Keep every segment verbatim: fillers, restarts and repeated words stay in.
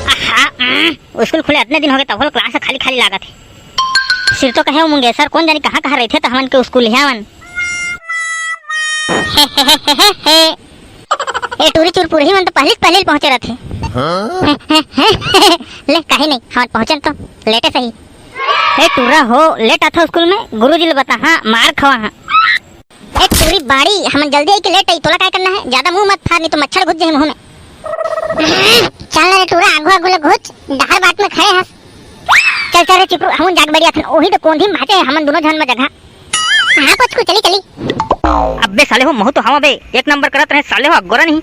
आहा, उम, स्कूल खुले अतने दिन होगे, तभो ले क्लास खाली खाली लागत हे। सिर तो कहे हो मुंगेसर, कोन जानी कहाँ कहाँ रहिथे त हमन के स्कूल हे हमन। ए टूरी चुरपुरही मन तो पहली पहली पहुंचे रहथे। ले, कहीं नहीं, हमन पहुंचन तो लेटे सही। ए टूरा हो, लेट आथा स्कूल में, गुरुजी ले बता, हाँ, मार खवा, हाँ। ए टूरी बाड़ी, हमन जल्दी आई के लेट आई, तोला काय करना है? ज्यादा मुंह मत फार, नहीं तो मच्छर घुस जाही मुंह में। चल ना रे टूरा, आगू आगू ले घुस, डहर बाट में खड़े हस। चल चल रे चिपरू, हमन जाके बड़ी आथन, ओही तो कोंधी में भाजे हमन दोनों झन में जगह। हाँ पोचकू, चली चली। अबे साले हो, महू तो हवा बे, एक नंबर करत रहे साले हो, अगोरा नहीं।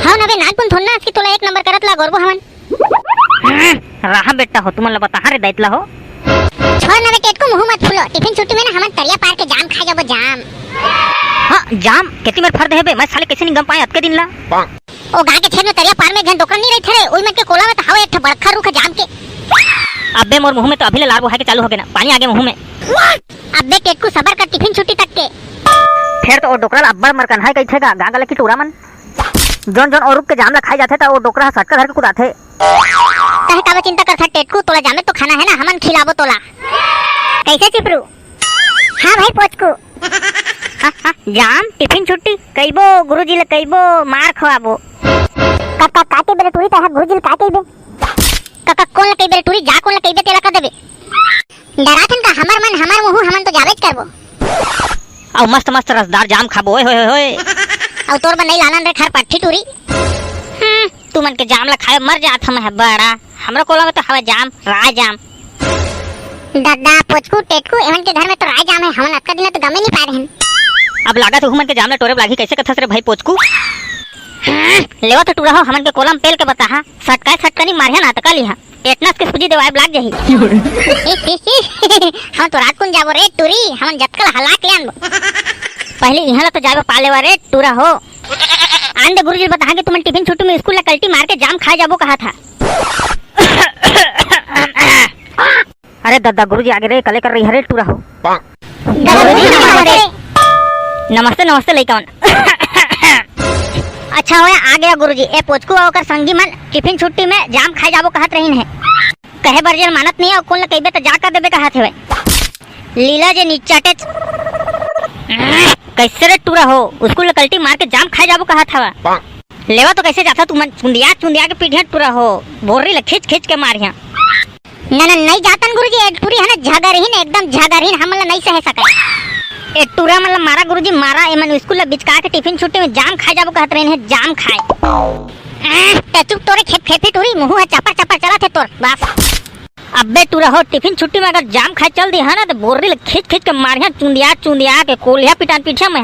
हाँ ना बे, नागपुन थोड़ना, असकी तोला एक नंबर करत ला गोरबो हमन। हम्म, रहा बेटा हो, तुमन ला बताहा रे दैतला हो। छोड़ ना बे टेटकू, मुंह मत फूलो। टिफिन छुट्टी में ना हमन तरिया पार के जाम खा जाबो, जाम। हाँ, जाम? केती मेर फर दे हे बे, मैं साले कैसे नहीं गम पाए अतके दिन ला? ओ गांव के छेद में तरिया पार में एक झन डोकरा नहीं रहिथे रे, ओई मन के कोला में तो हवे एक ठो बड़खा रुख जाम के। अबे मोर मुंह में तो अभी ले लार बोहाय के चालू हो गे ना, पानी आगे मुंह में। अबे टेटकू सबर कर टिफिन छुट्टी तक के। फेर तो ओ डोकरा ला अब्बड़ मरकनहाय कहिथे गा, गांव गले की टूरा मन। जोन जोन ओ रुख के जाम ला खाए जाथे, त ओ डोकरा ह सटका धर के कुदाथे। तहे काबर चिंता करथा टेटकू, तोला जामे तो खाना है ना, हमन खिलाबो तोला। कैसे चिपरू? हाँ भाई पोचकू। हाँ, हाँ, जाम, टिफिन छुट्टी, कइबो गुरुजी ले कइबो, मार खवाबो। का, का, का कइबे रे टूरी, तहे गुरुजी ले का कइबे? का, का, कोन ले कइबे रे टूरी, जा कोन ले कइबे तेला कर देबे। डराथन का हमर मन, हमर मुंह, हमन तो जाबेच करबो। अउ मस्त मस्त रसदार जाम खाबो, ओए होए होए। अउ तोर बर नइ लानन रे खर पट्ठी टूरी। हम्म, तुमन के जाम ला खाए मर जात हमें है बड़ा। हमरो कोला में तो हवे जाम, राय जाम। ददा, पोचकू, टेटकू, एमन के घर में तो राय जाम है, हमन अतका दिन तो गमे नहीं पाए रहन। अब लागत है उमन के जाम ला टोरे लागही, कैसे कथस रे भाई पोचकू? हम्म, लेवा तो टूरा हो, हमन के कोला में पेल के बताहा, सटकाए सटकनी मारिहा ना अतका लिहा। टेटनस के सूजी देवाए लाग जाही। हम तो रात कुन जाबो रे टूरी, हमन जतकल हला के आनबो। पहले इहां ला तो जाबो पा लेवा रे टूरा हो। आन दे गुरुजी बताहा कि तुमन टिफिन छुट्टी में स्कूल ला कल्टी मार के जाम खाए जाबो कहा था। अरे ददा गुरुजी आगे रे, कले कर रही हरे टूरा हो। गुरुजी नमस्ते। नमस्ते, नमस्ते लइका मन। अच्छा होया आ गया गुरुजी। ए पोचकू अउ ओकर संगी मन टिफिन छुट्टी में जाम खाए जाबो कहत रहिन है। कहे बर जेन मानत नहीं है, कोन ल कहिबे त जा कर देबे कहत हवे। लीला जे निचाटेच। कैसे रे टूरा हो, स्कूल ल कल्टी मार के जाम खाए जाबो कहत हवा। लेवा तो कैसे जाथा तुमन, चुंदिया चुंदिया के पीढ़िया टूरा हो, बोर्री ल खींच खींच के मारिया। ना, ना, नहीं जातन गुरुजी, ए टूरी है ना झगरहीन, एकदम झगरहीन, हमन ला नहीं सहे सके। ए टूरा मन ला मारा गुरुजी, मारा, एमन स्कूल ला बिचका के टिफिन छुट्टी में जाम खाए जाबो कहत रहिन है, जाम खाए। आह, ते चुप तोरे खेप खेपी टूरी, मुंह है चपर चपर चलत है तोर, बस। अब्बे टूरा हो, टिफिन छुट्टी में अगर जाम खाए चल दी है ना, तो बोर्री ला खींच खींच के मारिया, चुंदिया चुंदिया के कोलिया पिटान पीठिया में।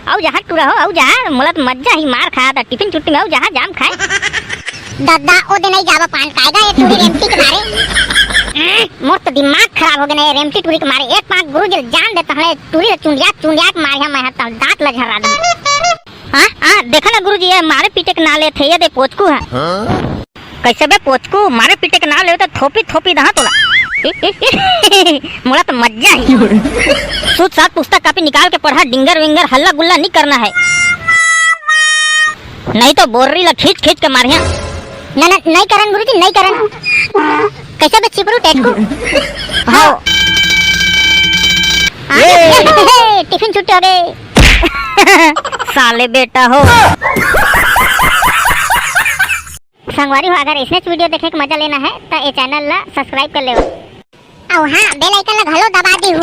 अउ जहाँ टूरा हो, अउ जहाँ, मोला तो मजा ही मार खाया था टिफिन छुट्टी में, अउ जहाँ जाम खाए। ददा, ओ दिन नहीं जाबा पान खाएगा ये टूरी रेमटी के मारे। मोर तो दिमाग खराब हो गया ना ये रेमटी टूरी के मारे। एक पाक गुरुजी ल जान देता हूँ, टूरी ल चुंदिया चुंदिया के मारिया मैं, हाथ दांत ल झर्रा दूं। हाँ, हाँ, देखा ना गुरुजी, ये मारे पीटे के ना लेथे, ये दे पोचकू है। हाँ? कैसे बे पोचकू, मारे पीटे के नाम लेवे तो थोपी थोपी दहा तोला। मोला तो मजा ही। सूत सात पुस्तक कापी निकाल के पढ़ा, डिंगर विंगर हल्ला गुल्ला नहीं करना है, नहीं तो बोर्री ला खींच खींच के मारिया। ना, ना, नहीं करन गुरुजी, नहीं करन। कैसे बे चिपरू टेटकू? हाँ। आ, ये। टिफिन छुट्टी हो गई। साले बेटा हो। संगवारी हो, अगर इसने वीडियो देखे के मजा लेना है तो ये चैनल ला सब्सक्राइब कर लेवा। अउ हाँ, बेल आइकन ला घलो दबा दी हूँ।